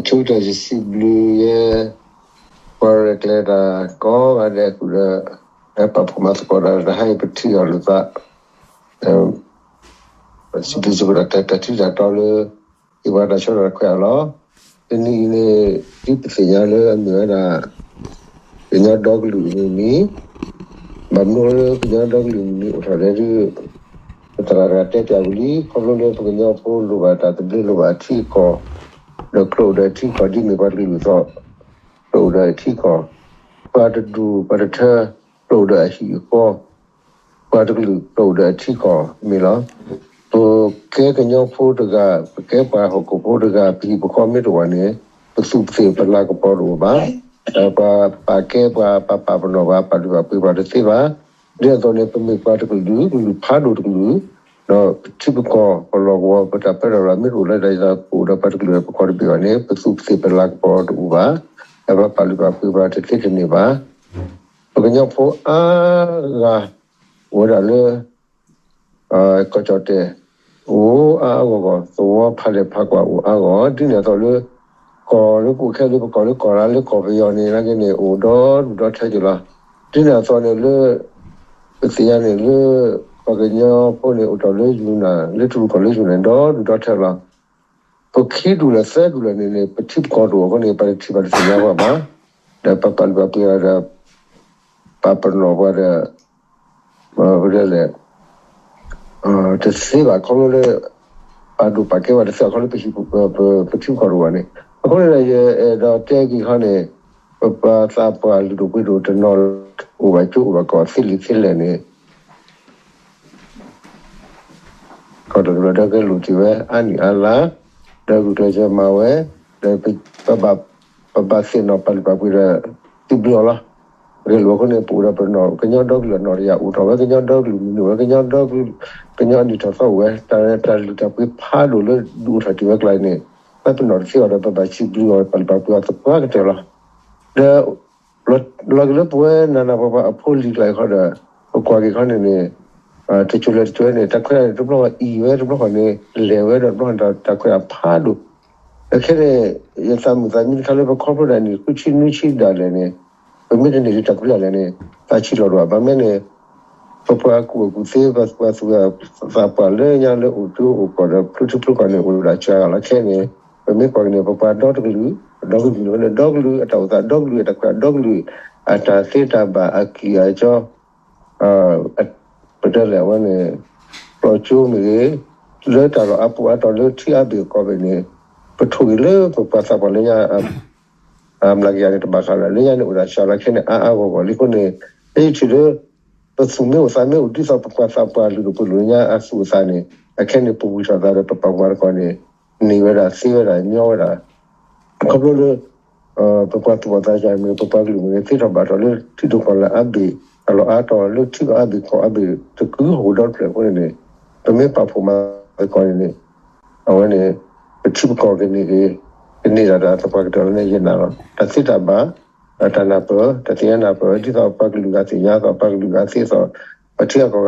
ဆိကတၢၢ်ယစံးဘျုးယဲ ပှၤရဲၣ်ကျဲၤတၢ်ကိးဂၤဒဲးဃုာ်ဒီး ပာ်ဖှိၣ်မၤသကိးတၢ် တဟါအံၤပထံၣ်အီၤလိာ်သး စံးဘျုးစံးဖှိၣ်တၢ် တၢ်ထံၣ်တၢ်တီလၢ ဟ့ၣ်ပှၤတၢ်ဆၢတၢ်ခွဲးအလီၢ်, တနံၤအံၤန့ၣ် ဒ်ပသ့ၣ်ညါလၢအမ့ၢ်ဝဲဒၣ် ကညီဒီကလုာ်အမုၢ်နံၤ, ဘၣ်မနုၤလၢကညီဒီကလုာ်အမုၢ်နံၤအိၣ်ထီၣ်လဲၣ်ဒ် ပသရၣ်တဂၤတဲပၠးဝံၤလံ, ခီဖျိလၢပကညီဖိလိၣ်ဘၣ်တၢ်သဘျ့လိၣ်ဘၣ်အထံအကီၢ်, ဒီးကျိအိၣ်ဒီးအထံအကီၢ် ဒ်မ့ၢ်ပှၤတကလုာ်အသိး, ကျိအိၣ်ဒီးအထံအကီၢ်, ပှၤတဒူၣ်ပှၤတထၢ ကျိအိၣ်ဒီးအဟံၣ်အဃီ ပှၤတကလုာ်ကျိအိၣ်ဒီးအထံအကီၢ်မ့ၢ်လီၤ. ပကဲကညီဖိတဂၤ, ပကဲပှၤဟီၣ်ခိၣ်ဖိတဂၤ, ပဟံၣ်ပဃီမ့ၢ်တအိၣ်ဘၣ်န့ၣ် ပသူးပသ့ၣ်ပလၤကပီၤတအိၣ်ဘၣ်. ပှၤပာ်ကဲပှၤ, ပပာ်ပနီၣ်ပှၤ, ပာ်လုၢ်ပာ်ပှ့ၤပှၤတသ့ဘၣ်. ဒ်န့ၣ်အသိးန့ၣ် ပမ့ၢ်ပှၤတကလုာ်, ကလုာ်ဖးဒိၣ်တကလုာ်, ဒီးပထံပကီၢ်ပလီၢ်ကဝီၤ ပတၢ်ပၢတၢ်ပြးမ့ၢ်တအိၣ်လၢတၢ်ယသး ပအိၣ်ဒီးပှၤတကလုာ်ပခီၣ်တဘ့ၣ်ဘၣ်န့ၣ် ပသူးပသ့ၣ်ပလၤကပီၤတအိၣ်ဘၣ်. ပပာ်လုၢ်ပာ်ပှ့ၤပှၤတသ့တန့ၢ်ဘၣ်. ပကညီဖိအါဂၤ အိၣ်ဝဲဒၣ်လၢ ကီၢ်ကၠီၣ်တဲၣ် အိၣ်အါအါဂီၢ်ဂီၢ်, သဝီဖးလဲၢ်ဖးကွၢ်အိၣ်အါဂီၢ်, ဒ်န့ၣ်အသိးလၢ ကီၢ်လၢပအိၣ်ခဲလၢပကီၢ်လၢကီၢ်ရၢလၢကီၢ်ပယီၤန့ၣ် နာ်က့န့ၣ် အိၣ်ဒီဒူၣ်ဒီထၢက့ၤလီၤ. ဒ်န့ၣ်အသိးန့ၣ်လၢ ပသ့ၣ်ညါန့ၣ်လၢ ပှၤကညီဖိန့ၣ် အိၣ်ထီၣ်လၢယူၤနၢ် လၢထံရူၢ်ကီၢ်လၢယူၤနၢ် ဒီဒူၣ်ဒီထၢလီၤ. ပခံဒူၣ်လၢသၢဒူၣ်လၢန့ၣ်န့ၣ် ပထံပကီၢ်တအိၣ်အဃိန့ၣ် ပှၤတထံၣ်ပှၤတသ့ၣ်ညါပှၤဘၣ်. ဒီးပပာ်လုၢ်ပာ်ပှ့ၤဒီး ပာ်ပနီၣ်ပှၤဒီး ပတဲလဲၣ် တသ့ဘၣ်ခီဖျိလၢ ပာ်ဒိၣ်ပာ်ကဲပှၤတသ့ဘၣ်ခီဖျိလၢ ပထံပကီၢ်တအိၣ်ဘၣ်န့ၣ်. အဃိန့ၣ်ဒီး ယအဲၣ်ဒိးတဲက့ၤခီန့ၣ် ပပှၤသးပှၢ်လုၢ်ဒိၣ်ပှ့ၤဒိၣ်တနီၤ အိၣ်ဘၣ်ကၠိအိၣ်ဘၣ်ကီၢ်သ့လံာ်သ့လဲၢ်န့ၣ် ကီၢ်တၢ်ကဘျီဒီးကဲလိာ်တ့ၢ်ဝဲ အါနံၣ်အါလါ, ဒီးဂုာ်ကျဲးစၢးမၤဝဲ, ဒီးပဘၣ်သ့ၣ်နီၣ်ပာ်လုၢ်ပာ်ပှ့ၤဒီး စံးဘျုးအီၤလီၤ. ဂဲၤလိာ်အဃိန့ၣ် ပအိၣ်ဒီးပနီၣ် ကညီဒီကလုာ်အနီၣ်တယၢ်အိၣ်ထီၣ်ဝဲ ကညီဒီကလုာ်မုၢ်နံၤဝဲ ကညီဒီကလုာ် ကညီအနံၣ်ထီၣ်သီအိၣ်ဝဲ တၢ်တၢ်လုၢ်တၢ်ပှ့ၤဖးဒိၣ်လၢဒုးအိၣ်ထီၣ်တ့ၢ်ဝဲကျါန့ၣ် ပပနီၣ်တသ့အီၤဒီး ပဘၣ်စံးဘျုးအီၤ ပာ်လုၢ်ပာ်ပှ့ၤအီၤသပှၢ်ကတၢၢ်လီၤ. ဒီး လီၤက့ၤလၢပဝဲနၤနၤပှၤပှၤအဖိလံၤကျါအံၤခီဒီး ပကွၢ်က့ၤခီန့ၣ်န့ၣ် တစိၤလဲၤတစိၤန့ၣ် တၢ်ခွဲးတၢ်န့ၣ် တဘျီဃီအံၤဝဲ တဘျီဃီန့ၣ် လဲၤဝဲဒီးတဘျီဃီန့ၣ် တၢ်ခွဲးတၢ်ဖးဒိၣ်. ခဲန့ၣ် ယသးမုာ်သးမံတခါလၢပခီဖျိဒၣ်နံၣ်ဃုဆံနွံဆံဒၣ်လဲာ်န့ၣ် ပမ့ၢ်တန့ၢ်လံတၢ်ခွဲးတၢ်လဲၣ်န့ၣ် သးဆံးလီၤဒိၣ်ဘၣ် ဘၣ်မနုၤလဲၣ်န့ၣ် ပပှၤကူၣ်ဘၣ်ကူၣ်သ့ ပှၤသူၣ်ပှၤသးပှၢ်လၢညါလၢအိၣ်ကၠိအိၣ်ကီၢ်ဒီး ဖျိထံဖျိကီၢ်န့ၣ် အိၣ်ဒၣ်စှၤဂၤလီၤ. ခဲန့ၣ် ပမ့ၢ်ကွၢ်က့ၤန့ၣ် ပပှၤဒီတကလုာ် ဒီကလုာ်န့ၣ် ဒီကလုာ်အတၢ်အိၣ်သး ဒီကလုာ်အတၢ်ခွဲး ဒီကလုာ် အတၢ်သ့တၢ်ဘၣ် အကံၢ်အကီ ပတဲလဲၣ်အဝဲန့ၣ် ကျိၣ်ကၠိမ့ၢ်ဂ့ၤ လၢတၢ်လီၢ်အါပူၤအါတီၤလၢထံအါဘ့ၣ်အကီၢ်ဘ့ၣ်န့ၣ် ပထိၣ်ဂ့ၤလၢပပှၤသးပှၢ်လၢညါ အမျးကယၤန့ၣ် တဘၣ်ဃးလၢၤ လၢညါန့ၣ် အိၣ်ဒၣ်စှၤလီၤ. ခဲန့ၣ် အါအါဂီၢ်ဂီၢ်လံအဃိန့ၣ် ယထံၣ်လၢ ပသူၣ်မ့ၢ်အိၣ်သးမ့ၢ်အိၣ် ဒ်သိးပပှၤသးပှၢ်လုၢ်ဒိၣ်ပှ့ၤဒိၣ်လၢညါ အသူၣ်အသးန့ၣ် အခဲန့ၣ် ပဝံၢ်ထီၣ်သးဒီး ပပှၤမၤသကိးန့ၣ် န့ၢ်ဝဲဒၣ်သ့ဝဲဒၣ်ညီဝဲဒၣ် ခီဖျိလၢ ပပှၤသူၣ်ဘီၣ်သးစၢ်မ့ၢ် ပပှၤကလုာ်မ့ၢ်ဂ့ၤ သ့ထီၣ်ဘၣ်ထီၣ်လၢထံဒိၣ်ကီၢ်လဲၢ်အါဘ့ၣ် တၢ်လီၢ်အါတီၤလၢထံကီၢ်အါဘ့ၣ်ကီၢ်အါဘ့ၣ် တကုဟီၣ်ခိၣ်ဒီတဖျၢၣ်အဃိန့ၣ်န့ၣ် ပမ့ၢ်ပာ်ဖှိၣ်မၤသကိးန့ၣ်န့ၣ် အဝဲန့ၣ် ပထံပကီၢ်ကန့ၢ်က့ၤ ကန့ၢ်ဒၣ်တၢ်သပှၢ်ကတၢၢ်လၢန့ၣ်ယနာ်လီၤ. တၢ်သ့တၢ်ဘၣ် တၢ်နၢ်ပၢၢ် တၢ်သ့ၣ်ညါနၢ်ပၢၢ် ဒ်သိးပှၤကလုာ်ဂၤသ့ၣ်ညါသိး ပှၤကလုာ်ဂၤသ့သိး ပထံအကီၢ်ဂၤ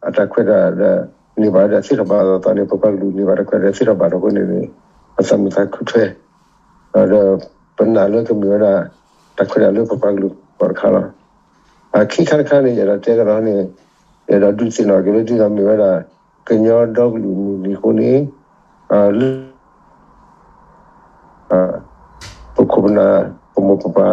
အတၢ်ခွဲးတၢ်ဒီး န့ၢ်ဘၣ်ဒီးသ့ထီၣ်ဘၣ်အသးန့ၣ် ပပှၤကလုာ်န့ၢ်ဘၣ်တၢ်ခွဲးဒီးသ့ထီၣ်ဘၣ်ထီၣ်အဃိန့ၣ်န့ၣ် ပသးမုာ်သးခုထွဲ ဒီးပနာ်လၢကမ့ၢ်ဝဲဒၣ် တၢ်ခွဲးတၢ်လၢပပှၤကလုာ်ကီၢ်တခါလီၤ. အခံခါတခါန့ၣ် ယအဲၣ်ဒိးတဲကဒီးန့ၣ် ယအဲၣ်ဒိးဒုးသ့ၣ်နီၣ်က့ၤလၢဒ်သိးမ့ၢ်ဝဲဒၣ် ကညီဒီကလုာ်မုၢ်နံၤအဃိန့ၣ် လၢ ပခိၣ်ပနၢ် ပမိၢ်ပပၢ်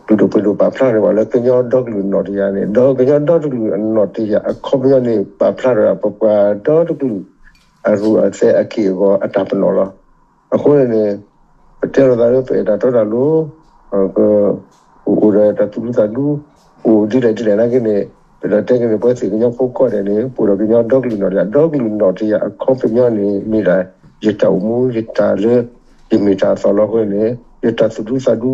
လုၢ်ဒိၣ်ပှ့ၤဒိၣ်ပာ်ဖျါထီၣ်ဝဲလၢကညီဒီကလုာ်နီၣ်တယၢ်န့ၣ် ဒီးကညီဒီတကလုာ်အနီၣ်တယၢ်အခီပညီန့ၣ် ပာ်ဖျါထီၣ်ဝဲပပှၤဒီတကလုာ် အရူၢ်အသဲးအက့ၢ်အဂီၤအတၢ်ပနီၣ်လီၤ. အဃိန့ၣ်န့ၣ် ပတဲလိာ်သးလၢပအဲၣ်တၢ်တီတၢ်လိၤ ပအိၣ်ဒီးတၢ်သူၣ်ဒူသးဒူ အိၣ်ဒ်လဲၣ်ဒ်လဲၣ်နာ်က့န့ၣ် ပအဲၣ်ဒိးတဲက့ၤန့ၣ် ပဝဲသ့ၣ်ကညီဖိကိးဂၤဒဲးန့ၣ် ပအိၣ်ဒီးကညီဒီကလုာ်နီၣ်တယၢ် ဒီကလုာ်နီၣ်တယၢ်အခီပညီန့ၣ် မ့ၢ်ဒၣ် ယတၢ်အိၣ်မူ ယတၢ်လၢ ယမ့ၢ်တၢ်အသီလီၤအဃိန့ၣ် ယတၢ်သူၣ်ဒူသးဒူ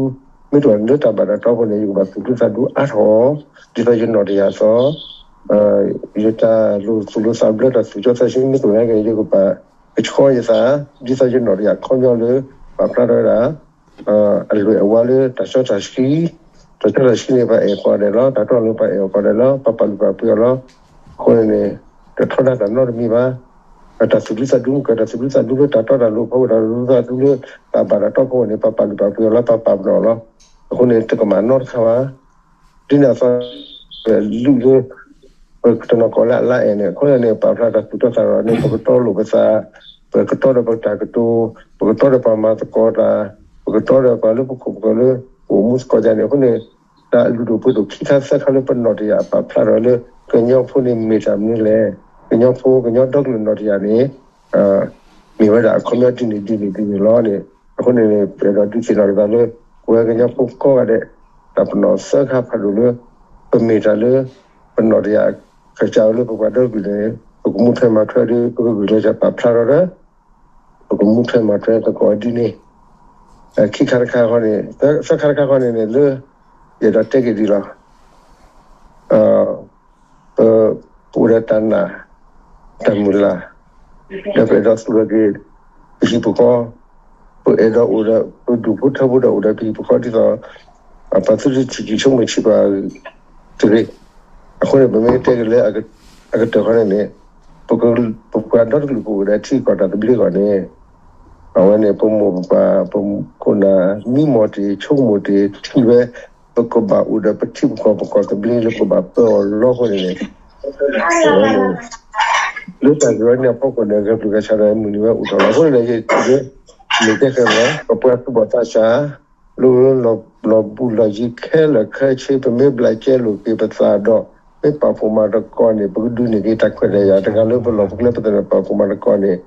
မ့ၢ်တအိၣ်လၢတၢ်ဘၣ်တၢ်တီအဃိန့ၣ် ယကဘၣ်သူၣ်ဒူသးဒူအါထီၣ် ဒ်သိးယနီၣ်တယၢ်အသိး ယတၢ်လိာ်သူၣ်လိာ်သးဘျၢ တၢ်သူၣ်စီသးဆှံမ့ၢ်တအိၣ်နာ်က့န့ၣ် ယကဘၣ်ကဆှီယသး ဒ်သိးယနီၣ်တယၢ်အခီပညီလၢ ပာ်ဖျါထီၣ်ဝဲဒၣ် အလွဲၢ်အဝါလၢတၢ်စီတၢ်ဆှံ, တၢ်စီတၢ်ဆှံန့ၣ် ပှၤအဲၣ်ကိးဂၤဒဲးလီၤ, တၢ်တီတၢ်လိၤပှၤအဲၣ်အီၤကိးဂၤဒဲးလီၤ, ပှၤပာ်လုၢ်ပာ်ပှ့ၤအီၤလီၤ. အဃိန့ၣ်န့ၣ် တထီဒါတၢ်နီတမံၤဘၣ်. တၢ်သူၣ်ဒူသးဒူမ့ၢ်ကီး တၢ်သူၣ်ဒူသးဒူလၢတၢ်တီတၢ်လိၤအဖီခိၣ် တၢ်သူၣ်ဒူသးဒူလၢတၢ်ဘၣ်တၢ်တီအဖီခိၣ်န့ၣ် ပပာ်လုၢ်ပာ်ပှ့ၤအီၤလီၤ ပပာ်ပနီၣ်အီၤလီၤ. အဃိန့ၣ် တကမၣ်နီတခါဘၣ်. ဒ်န့ၣ်အသိး ပလုၢ်လၢ ပတနီၤကီးလၢအလါအဲၣ်န့ၣ် အဃိန့ၣ် ပာ်ဖျါတၢ်သူၣ်တီသးလိၤန့ၣ် ပကတီလိာ်ပသး, ပကတီဒီးပတၢ်ကတိၤ, ပကတီဒီးပှၤမၤသကိးတၢ်, ပကတီဒီးပှၤလၢပခိၣ်ပဃၢၤလၢ ပအိၣ်မူသကိးယၤန့ၣ် အဃိန့ၣ် တၢ်လုၢ်ဒိၣ်ပှ့ၤဒိၣ်ခံခါသၢခါလၢပနီၣ်တယၢ် ပာ်ဖျါထီၣ်လၢ ကညီဖိန့ၣ်မ့ၢ်တၢ်မနုၤလဲၣ်. ကညီဖိ ကညီဒီကလုာ်နီၣ်တယၢ်န့ၣ် မ့ၢ်ဝဲဒၣ်အခီပညီဒ်န့ၣ်ဒ်န့ၣ်ဒ်န့ၣ်လီၤန့ၣ် အဃိန့ၣ် ပအဲၣ်ဒိးဒုးသ့ၣ်နီၣ်က့ၤသးလၢ ပဝဲကညီဖိကိးဂၤဒဲး တၢ်ပနီၣ်သၢခါဖးဒိၣ်လၢ ပမ့ၢ်တၢ်လၢ ပနီၣ်တယၢ် ကစၢ်အီၤလၢပပှၤဒီကလုာ်န့ၣ် ပကမူထွဲမၤထွဲဒီး ပကဂုာ်ကျဲးစၢးပာ်ဖျါထီၣ်ဒီး ပကမူထွဲမၤထွဲသကိးဒ်န့ၣ် ခံခါတခါဃီန့ၣ် သၢခါတခါဃီန့ၣ်န့ၣ်လၢ ယအဲၣ်ဒိးတဲက့ၤဒ်လီၤ. ပ ပအိၣ်ဒီးတၢ်နာ် တၢ်မုၢ်လၢ် ဒီးပအဲၣ်ဒိးသူၣ်ထီၣ်က့ၤ ပဟံၣ်ပဃီ ပအဲၣ်ဒိးအိၣ်ဒီး ပဒူၣ်ဖိထၢဖိဒီးအိၣ်ဒီးပဟံၣ်ပဃီဒ်သိး ပှၤသုတထံၣ်က့ၤဆိကမိၣ်ဆံးပှၤတဂ့ၤ. အဃိန့ၣ် ပမ့ၢ်တဲက့ၤလၢ အကတၢၢ်ဃီန့ၣ်န့ၣ် ပပှၤဒီတကလုာ်ပအိၣ်ဒီးထံကီၢ်တၢ်သဘျ့အဂီၢ်န့ၣ် အဝဲန့ၣ် ပမိၢ်ပပၢ် ပခိၣ်နၢ် မံမီၢ်တ့ၢ် ဆိကမိၣ်တ့ၢ် ထံၣ်ဝဲ ပကဘၣ်အိၣ်ဒီးပထံပကီၢ် ပကီၢ်သဘျ့လၢပကဘၣ်ပၢအီၤလီၤအဃိန့ၣ်န့ၣ် အဝဲန့ၣ် လၢတၢ်ဂ့ၢ်ဝဲန့ၣ်အဖီခိၣ်န့ၣ် ဂဲၤပျုၢ်ဂဲၤဆှးဒီးမုၢ်နံၤဝဲအိၣ်ထီၣ်လီၤ. အဃိန့ၣ် ယ မ့ၢ်တဲဃဲလီၤ ပပှၤသူၣ်ဘီၣ်သးစၢ် လၢလီၤဘူးလီၤယံၤခဲလၢာ်ခဲဆ့ ပမ့ၢ်ဘျးကဲလိာ်က့ၤပသးဒီး မ့ၢ်ပာ်ဖှိၣ်မၤသကိးန့ၣ် ပကဒုးန့ၢ်က့ၤတၢ်ခွဲးတၢ်ယာ်တဂၤလၢပလီၢ်ပကျဲ ပသနၢၣ်ပာ်ဖှိၣ်မၤသကိးန့ၣ်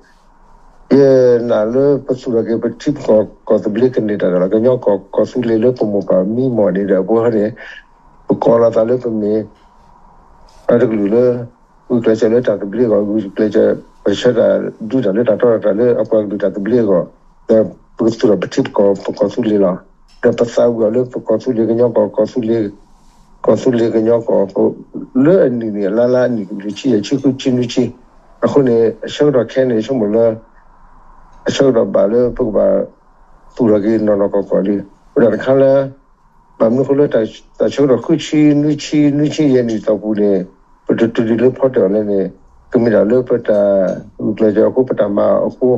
ယနာ်လၢပသူၣ်ထီၣ်က့ၤ ပထံပကီၢ်ကီၢ်သဘျ့ကန့ၢ်တၢ်ဒီးလီၤ. ကညီကီၢ်ကီၢ်သူလ့ၤလၢပမိၢ်ပၢ်မံမီၢ်န့ၣ်ဒီး အဝဲန့ၣ် ပကိးလီၤသးလၢပမ့ၢ် အတကလုာ်လၢ ဂုာ်ကျဲးစၢးလၢတၢ်သဘျ့အဂီၢ် ဂုာ်ကျဲးစၢး ပဆၢတၢ်ဒုးတၢ်လၢတၢ်တီတၢ်တြၢ်လၢအပှၤကလုာ်တၢ်သဘျ့အဂီၢ် ဒီးပကသူၣ်ထီၣ်ပထံပကီၢ်ပကီၢ်သူလ့ၤလီၤ. ဒီးပသးဝံၣ်အီၤလၢပကီၢ်သူလ့ၤကညီကီၢ် ကီၢ်သူလ့ၤ ကီၢ်သူလ့ၤကညီကီၢ် လၢအနံၣ်န့ၣ် အလါလါအနံၣ်ကဘျံးဆံယဲၢ်ဆံဃုဆံနွံဆံ အဃိန့ၣ် အဆၢကတီၢ်ခဲအံၤန့ၣ် ဆိကမိၣ်လၢ အဆၢကတီၢ်ဘၣ်လၢပကဘၣ် သူၣ်ထီၣ်က့ၤနီၢ်နီၢ်ကီၢ်ကီၢ်လံ. ဝဲဒၣ်တခါလၢ ဘၣ်မနုၤအဃိလၢတၢ်ဆၢကတီၢ်ဃုဆံနွံဆံ နွံဆံယဲၢ်နံၣ်အတီၢ်ပူၤန့ၣ် ပတတုၤဒံးလၢဖီတၢၣ်အီၤလဲၣ်န့ၣ် ကမ့ၢ်ဒၣ်လၢပတၢ်ဂုာ်ကျဲးစၢးအဃိ ပတၢ်မၤအဃိ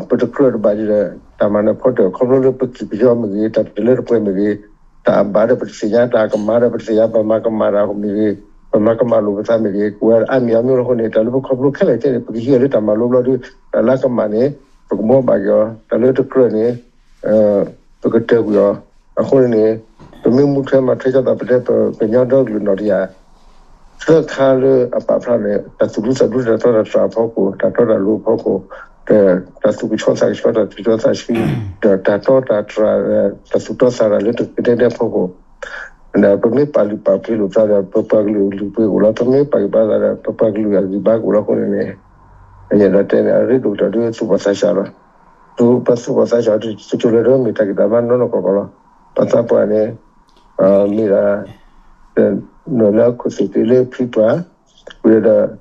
ပတကြၢးတဘၣ်ဒံးဒီး တၢ်မၤနၢၤဖီတၢၣ် ခီဖျိလၢပကံၢ်ပယီမ့ၢ်ဂ့ၤ တၢ်တလၢတပှဲၤမ့ၢ်ဂ့ၤ တၢ်အဘၣ်ဒီးပတသ့ၣ်ညါ တၢ်ကမၣ်ဒီးပတသ့ၣ်ညါ ပမၤကမၣ်တၢ်မ့ၢ်ဂ့ၤ ပမၤကမၣ်လိာ်ပသးမ့ၢ်ဂ့ၤ ကဝဲအါမံၤအါမံၤလီၤအဃိန့ၣ် တၢ်လၢပခီဖျိခဲလၢာ်ခဲဆ့န့ၣ် ပကဟံးအီၤလၢတၢ်မၤလိဘျီဒု တၢ်လၢကမၣ်န့ၣ် ပကဘှီဘၣ်က့ၤအီၤ တၢ်လၢတကြၢးန့ၣ် ပကတၢၢ်ကွံာ်အီၤ အဃိန့ၣ်န့ၣ် ပမ့ၢ်မူထွဲမၤထွဲကၠီသး ပတဲပကညီဒီကလုာ်နီၢ်တယၢ် သၢခါလၢအပာ်ဖျါန့ၣ် တၢ်သူၣ်ဒူသးဒူတၢ်တီတၢ်တြၢ်အဖီခိၣ် တၢ်တီတၢ်လိၤအဖီခိၣ် တၢ်သူၣ်ကဆှီသးကဆှီ တၢ်သူၣ်စီသးဆှံ ဒီးတၢ်တီတၢ်တြၢ် တၢ်သူၣ်တီသးတြၢ်လၢတကတဲတဲအဖီခိၣ် ဒီးပမ့ၢ်ပာ်လုၢ်ပာ်ပှ့ၤလိာ်ပသးဒီး ပပှၤကလုာ်အလုၢ်အပှ့ၤအိၣ်လီၤ ပမ့ၢ်ပာ်ဂံၢ်ပာ်သးဒီး ပပှၤကလုာ်အဂံၢ်ဘါကအိၣ်လီၤအဃိန့ၣ်န့ၣ် ယအဲၣ်ဒိးတဲန့ၣ် အရ့ဒိၣ်ကတၢၢ်ဒီးသူၣ်ဘီၣ်သးစၢ်လီၤ. ပသူၣ်ဘီၣ်သးစၢ်တစိၤလၢဒီးမ့ၢ်တၢ်ဂံၢ်တၢ်ဘါနီၢ်နီၢ်ကီၢ်ကီၢ်လီၤ. ပသးပှၢ်န့ၣ် မ့ၢ်ဒၣ် နီၢ်လၢအခိၣ်သ့ၣ်က့ၤလၢဖံပှၢ် ဝံၤဒီး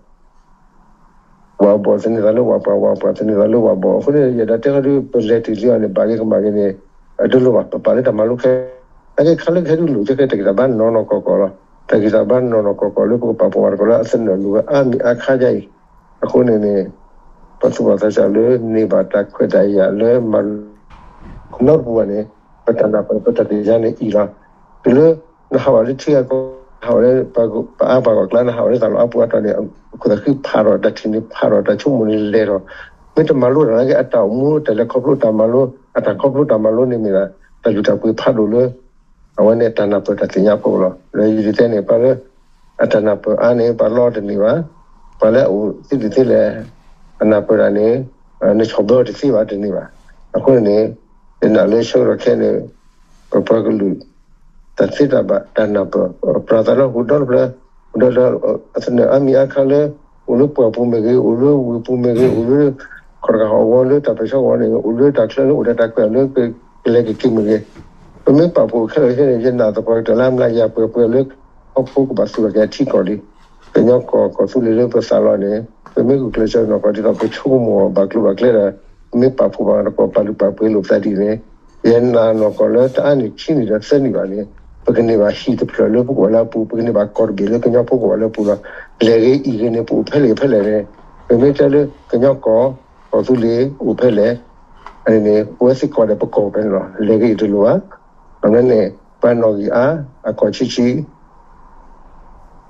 ဝၤဘီၣ်သန့ၤသးလၢဝၤပှၢ် ဝၤပှၢ်သန့ၤသးလၢဝၤဘီၣ် အဃိန့ၣ် ယအဲၣ်ဒိးတဲခီဒုး ပလဲၤတ့ၢ်လံအီၤန့ၣ် ဘၣ်ဂ့ၤကမၣ်ဂ့ၤန့ၣ် အတလိၣ်ဘၣ် ပပာ်လၢတၢ်မၤလိခဲ အကဲခါလၢကဟဲဒုးလိာ်ကဲခဲတၢ်ဂံၢ်တၢ်ဘါနီၢ်နီၢ်ကီၢ်ကီၢ်လီၤ. တၢ်ဂံၢ်တၢ်ဘါနီၢ်နီၢ်ကီၢ်ကီၢ်လၢပကပာ်ဖှိၣ်မၤသကိးလၢအသနၢၣ်လိၤဝဲအါမံၤအါခါဒ်အံၤ အဃိန့ၣ်န့ၣ် ပသူၣ်ဘီၣ်သးစၢ်လၢန့ၢ်ဘၣ်တၢ်ခွဲးတၢ်ယာ်လၢမၤ နီတပူၤဘၣ်န့ၣ် ပတၢ်နၢ်ပၢၢ်ပတၢ်သ့ၣ်ညါန့ၣ်အံၤလီၤ. တုၤလၢ နဟးဝဲလၢထံဂၤကီၢ်ဂၤ နဟးဝဲလၢပအါပှၤဂီၢ်ကျါ နဟးဝဲလၢတၢ်လီၢ်အါပူၤအါတီၤန့ၣ် အခိၣ်သးဃံဖးဒီး တၢ်ထံၣ်န့ၣ်ဖးဒီး တၢ်ဆိကမိၣ်န့ၣ်လဲၤဒီး မ့ၢ်တမၤလိတၢ်နာ်က့ အတၢ်အိၣ်မူတၢ်လဲၤခီဖျိတၢ်မၤလိ အတၢ်ခီဖျိတၢ်မၤလိန့ၣ်မ့ၢ်ဒၣ် တၢ်လုၢ်တၢ်ပှ့ၤဖးဒိၣ်လၢ အဝဲန့ၣ်တၢ်နၢ်ပၢၢ်တၢ်သ့ၣ်ညါဖိလီၤ. ဒီးယတဲန့ၣ် ပှၤလၢ အတၢ်နၢ်ပၢၢ်အါန့ၣ် ပှၤလီတန့ၢ်ဘၣ်. ပှၤလၢအအိၣ်သ့ဒ်သ့လဲၣ် အနၢ်ပၢၢ်တၢ်န့ၣ် နဆီၣ်ဘၢအီၤတသ့ဘၣ်တန့ၢ်ဘၣ်. အဃိန့ၣ် ယနာ်လၢဆၢကတီၢ်ခဲအံၤန့ၣ် ပပှၤကလုာ် တၢ်သ့တၢ်ဘၣ်တၢ်နၢ်ပၢၢ် ပြၤသးလၢဟူးဒီတဖျၢၣ် ဟူးဒီတဖျၢၣ် အသနၢၣ်အါမံၤအါခါလၢ အိၣ်လၢပှၢ်ပူၤမ့ၢ်ဂ့ၤ အိၣ်လၢဝ့ၢ်ပူၤမ့ၢ်ဂ့ၤ အိၣ်လၢ ခီၣ်တဃာ်ဟီၣ်ဝီလၢတၢ်ပၢၢ်ဆၢကဝီၤန့ၣ် အိၣ်လၢတၢ်ချၢလၢအိၣ်ဒီးတၢ်ကွဲးအီၤလၢကလဲၤကက့ၤမ့ၢ်ဂ့ၤ ပမ့ၢ်ပာ်ဖှိၣ်ခဲလၢာ်ခဲဆ့န့ၣ် ယနာ်သပှၢ်ကတၢၢ်လၢအမျးကယၤပှဲၤပှဲၤလၢ ဟီၣ်ခိၣ်ကဘၣ်သူၣ်ထီၣ်က့ၤအထံကီၢ်လံ. ကညီကီၢ်ကီၢ်သူလ့ၤလၢပသးလီၤန့ၣ် ပမ့ၢ်ဂုာ်ကျဲးစၢးနီၢ်ကီၢ်ဒ်သိးပဆိကမိၣ်အီၤဘၣ်ကျိၤဘၣ်ကျဲဒီး ပမ့ၢ်ပာ်ဖှိၣ်ဘၣ်နီၢ်ကီၢ်ပာ်လုၢ်ပာ်ပှ့ၤလိာ်ပသးဒ်န့ၣ် ယနာ်နီၢ်ကီၢ်လၢတအါန့ၢ်ခံနံၣ်ဒီးသၢနံၣ်ဘၣ်န့ၣ် ပကန့ၢ်ဘၣ်ဟံၣ်တဖျၢၣ်လၢပကအိၣ်လၢအပူၤ ပကန့ၢ်ဘၣ်ကီၢ်တဘ့ၣ်လၢကညီဖိကအိၣ်လၢအပူၤလီၤ. လဲၤဂ့ၤအံၤဂ့ၤန့ၣ် ပအိၣ်ဖဲလဲၣ်ဖဲလဲၣ်န့ၣ် ပ ပမ့ၢ်တဲလၢကညီကီၢ် ကီၢ်သူလ့ၤအိၣ်ဖဲလဲၣ်, အန့ၣ်န့ၣ် ပဝဲသ့ၣ်ကီၢ်ဒီးပကီၢ်ဖဲန့ၣ်လီၤ. လဲၤက့ၤအံၤတလိၣ်ဘၣ်. အန့ၣ်န့ၣ် ပှၤနီၣ်ဂံၢ်အါ အကီၢ်ဆံးဆံး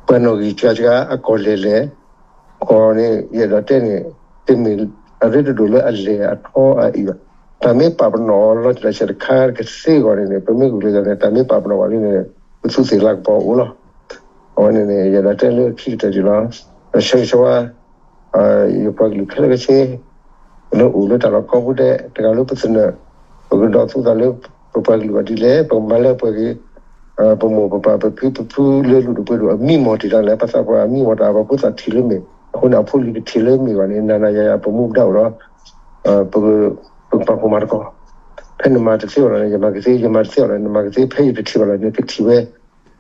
ပှၤနီၣ်ဂံၢ်စှၤစှၤ အကီၢ်လဲၢ်လဲၢ်, ကီၢ်န့ၣ် ယအဲၣ်ဒိးတဲန့ၣ် တမ့ၢ်အရ့တဒိၣ်လၢအလဲၢ်အထီအအံၤဘၣ်. တၢ်မ့ၢ်ပာ်ပနီၣ်အီၤလီၤတံၢ်လီၤဆဲးတခါကသ့အဂီၢ်န့ၣ်န့ၣ် ပမ့ၢ်ဂုာ်ကျဲးစၢးန့ၣ် တၢ်မ့ၢ်ပာ်ပနီၣ်ဘၣ်လံန့ၣ် ပသူသ့ၣ်လၤကပီၤအိၣ်လီၤ. အဝဲန့ၣ်န့ၣ် ယအဲၣ်ဒိးတဲလၢခံကတၢၢ်ဒံးလီၤ. ဆၢဂ့ၤဆၢဝါ ယပှၤကလုာ်ခဲလၢာ်ခဲဆ့ လၢအိၣ်လၢတၢ်လီၢ်ကိးပူၤဒဲး တဂၤလၢပသနၢၣ် ပကဒိးသူသးလၢ ပပှၤကလုာ်ဘၣ်ဒ်လဲၣ်, ပကမၤလၢပှဲၤက့ၤ ပမိၢ်ပပၢ် ပဖံပဖုလၢလုၢ်ဒိၣ်ပှ့ၤဒိၣ် အမံမီၢ်တ့ၢ်တၢ်လဲၣ်, ပသးပှၢ်အမံမီၢ်တၢ် ပဖိသၣ်ထံၣ်လၢမ့ၢ်, အဃိန့ၣ် အဖိလံၤကထံၣ်လၢမ့ၢ်ဘၣ်န့ၣ် နၤနၤယၤယၤ ပမူပဒါအိၣ်ဒီး ပကပာ်ဖှိၣ်မၤသကိး, ဖဲနမၤတသ့ဘၣ်လီၤန့ၣ် ယမၤကသ့, ယမၤတသ့ဘၣ်လီၤ နမၤကသ့, ဖဲယတထံၣ်ဘၣ်လီၤန့ၣ် ကထံၣ်ဝဲ,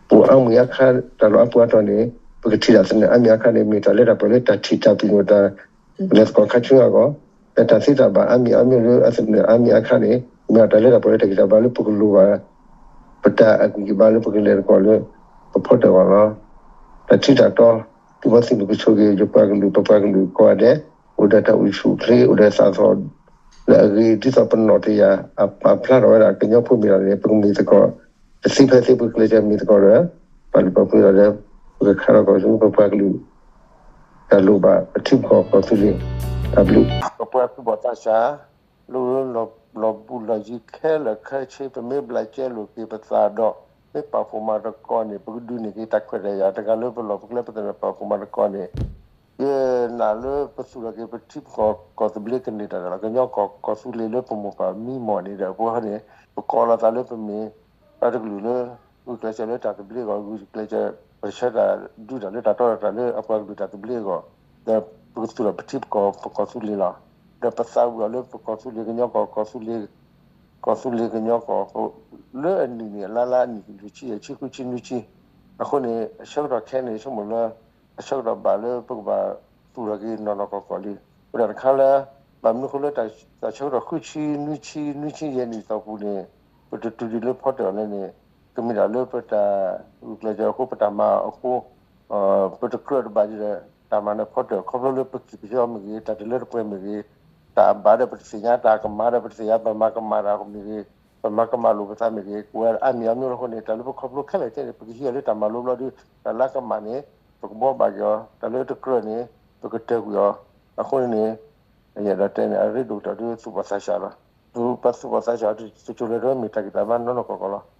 ပအိၣ်အါမံၤအါခါ တၢ်လီၢ်အါပူၤအါတီၤန့ၣ် ပကထံၣ်တၢ်သနၢၣ်အါမံၤအါခါန့ၣ် မ့ၢ်တၢ်လၢတၢ်ပှဲၤလၢတၢ်ထံၣ်တၢ်ပညိၣ်တၢ် လဲၤသကိးခါဆူညါအဂီၢ်, လၢတၢ်သ့တၢ်ဘၣ်အါမံၤအါမံၤလၢအသနၢၣ်အါမံၤအါခါန့ၣ် မ့ၢ်တၢ်လၢတၢ်ပှဲၤလၢတၢ်ဂံၢ်တၢ်ဘါလၢပကလိၣ်ဘၣ် ပတၢ်အဂံၢ်အဘါလၢပကလဲၤသကိးလၢ ပဖီတၢၣ်အဂီၢ်လီၤ. တၢ်ထံတၢ်တီ သုးမီၤသုးမုၢ်ကဆိၣ်ဂ့ၤ ယပှၤကလုာ် ပပှၤကလုာ်ကိးဂၤဒဲး အိၣ်ဒီးတၢ်အိၣ်ဆူၣ်အိၣ်ချ့ အိၣ်ဒီးသးသီ လၢအဂ့ၤ ဒ်သိးပနီၣ်တယၢ် အပာ်ဖျါထီၣ်ဝဲဒၣ်ကညီဖိမ့ၢ်လီၤန့ၣ် ပကမ့ၢ်သကိး တသ့ဖဲသ့ ပကကျဲးစၢးမ့ၢ်သကိးဒီး ပာ်လုၢ်ပာ်ပှ့ၤဒီး ပကခါထီၣ်ကီၢ်ဆူ ပပှၤကလုာ် တၢ်လိၣ်ဘၣ်ပထံပကီၢ်ကီၢ်သူလ့ၤ တၢ်ဘျုး ပပှၤသူၣ်ဘီၣ်သးစၢ် လၢလီၢ်ဘူးလီၢ်ယံၤခဲလၢာ်ခဲဆ့ ပမ့ၢ်ဘျးကဲလိာ်က့ၤပသးဒီး မ့ၢ်ပာ်ဖှိၣ်မၤသကိးန့ၣ် ပကဒုးန့ၢ်က့ၤတၢ်ခွဲးတၢ်ယာ် တဂၤလၢပလီၢ်ပကျဲ ပသနၢၣ်ပာ်ဖှိၣ်မၤသကိးန့ၣ် ယနာ်လၢပသူၣ်ထီၣ်က့ၤပထံပကီၢ်ကီၢ်သဘျ့ကန့ၢ်တၢ်ဒီး ကညီကီၢ်ကီၢ်သူလ့ၤလၢပမိၢ်ပၢ်မံမီၢ်န့ၣ်ဒီး ပဝဲန့ၣ် ပကိးလီၤသးလၢပမ့ၢ် ပှၤတကလုာ်လၢ ဂုာ်ကျဲးစၢးလၢတၢ်သဘျ့အဂီၢ် ဂုာ်ကျဲးစၢး ပဆၢတၢ်ဒုးတၢ်လၢတၢ်တီတၢ်တြၢ်လၢအပှၤကလုာ်တၢ်သဘျ့အဂီၢ် ဒီးပကသူၣ်ထီၣ်ပထံပကီၢ်ပကီၢ်သူလ့ၤလီၤ. ဒီးပသးဝံၣ်အီၤလၢပကီၢ်သူလ့ၤကညီကီၢ် ကီၢ်သူလ့ၤ ကီၢ်သူလ့ၤကညီကီၢ် လၢအနံၣ်န့ၣ် အလါလါအနံၣ်ကလုၢ်ဆံယဲၢ်ဆံဃုဆံနွံဆံ အဃိန့ၣ် အဆၢကတီၢ်ခဲအံၤန့ၣ် ဆိကမိၣ်လၢ အဆၢကတီၢ်ဘၣ်လၢပကဘၣ်သူၣ်ထီၣ်က့ၤနီၢ်နီၢ်ကီၢ်ကီၢ်လံ. အဃိတၢ်တခါလၢ ဘၣ်မနုၤအဃိလၢတၢ်ဆၢကတီၢ်ဃုဆံနွံဆံ နွံဆံယဲၢ်နံၣ်အတီၢ်ပူၤန့ၣ် ပတတုၤဒံးလၢဖီတၢၣ်အီၤလဲၣ်န့ၣ် ကမ့ၢ်ဒၣ်လၢပတၢ်ဂုာ်ကျဲးစၢးအဃိ ပတၢ်မၤအဃိ ပတကြၢးတဘၣ်ဒံးဒီး တၢ်မၤန့ၣ်ဖီတၢၣ် ခီဖျိလၢပကံၢ်ပယီမ့ၢ်ဂ့ၤ တၢ်တလၢတပှဲၤမ့ၢ်ဂ့ၤ တၢ်အဘၣ်ဒီးပတသ့ၣ်ညါ တၢ်ကမၣ်ဒီးပတသ့ၣ်ညါ ပမၤကမၣ်တၢ်မ့ၢ်ဂ့ၤ ပမၤကမၣ်လိာ်ပသးမ့ၢ်ဂ့ၤ ပဝဲအါမံၤအါမံၤအဃိန့ၣ် တၢ်လၢပခီဖျိခဲလၢာ်ခဲဆ့န့ၣ် ပကဟံးအီၤလၢတၢ်မၤလိဘျီဒုး တၢ်လၢကမၣ်န့ၣ် ပကဘှီဘၣ်က့ၤအီၤ တၢ်လၢတကြၢးန့ၣ် ပကတၢၢ်ကွံာ်အီၤ အဃိန့ၣ် ယအဲၣ်ဒိးတဲန့ၣ် အရ့ဒိၣ်ကတၢၢ်ဒ်သူၣ်ဘီၣ်သးစၢ်လီၤ. ပသူၣ်ဘီၣ်သးစၢ်တစိၤလၢတမ့ၢ်တၢ်ဂံၢ်တၢ်ဘါနီၢ်နီၢ်ကီၢ်ကီၢ်လီၤ.